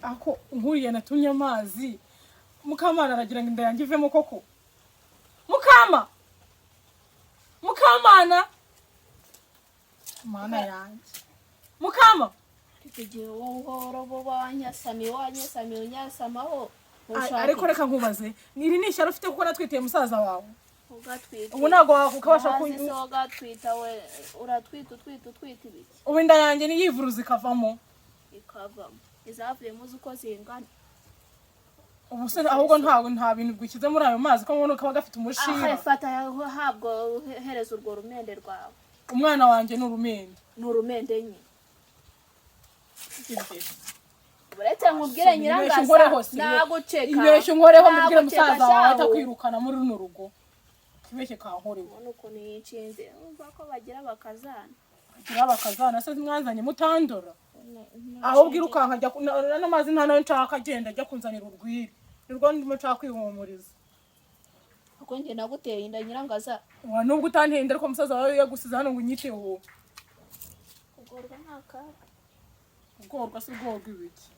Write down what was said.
Ako nkuriye natumye amazi, Mukamana aragira ngo inda yanjye ivemo koko. Mukama, Mukamana, Mana yanjye, Mukama. Ariko igihe wowe uhora uba wanyasamiye, wanyasamiye, unyasamaho. Ariko reka nkubaze, iri ni ishyari ufite kuko natwitiye musaza wawe? Ugatwita. Ubu ntabwo wakubasha. Wazi se ugatwita we? Uratwita, utwita, utwita ibiki? Ubu inda yanjye niyivuruza ikavamo. Ikavamo, izavuyemo uzi uko zingana? Ubu se ahubwo ntabwo nta bintu bwishyize muri ayo mazi, ko mbona kaba gafite Aha. umushinga? Fata, habwo, hereza urwo rumende rwawe. Umwana wanjye ni urumende? Ni urumende nyine. Uretse nkubwire. Ibeshya Nyirangasa. unkoreho si Naguceka. Ibeshya unkoreho, mubwire Naguceka. musaza wawe Shahu. atakwirukana muri runo rugo. Ibeshye kankoreho. Ubona ukuntu yinshinze, urumva ko bagira bakazana. Bagira bakazana se? Mwanzanye mutandora. Ahubwo irukanka, ajya n'amazi nta nayo nshaka. Agenda ajya kunzanira urwiri, nirwo ndimo nshaka kwihumuriza. Kuko njye naguteye inda, Nyirangaza? Wa, nubwo utantenda, ariko musaza wawe yagusize hano ngo unyiteho. Kugorwa nta kaga. Ugorwa se ugorwa ibiki?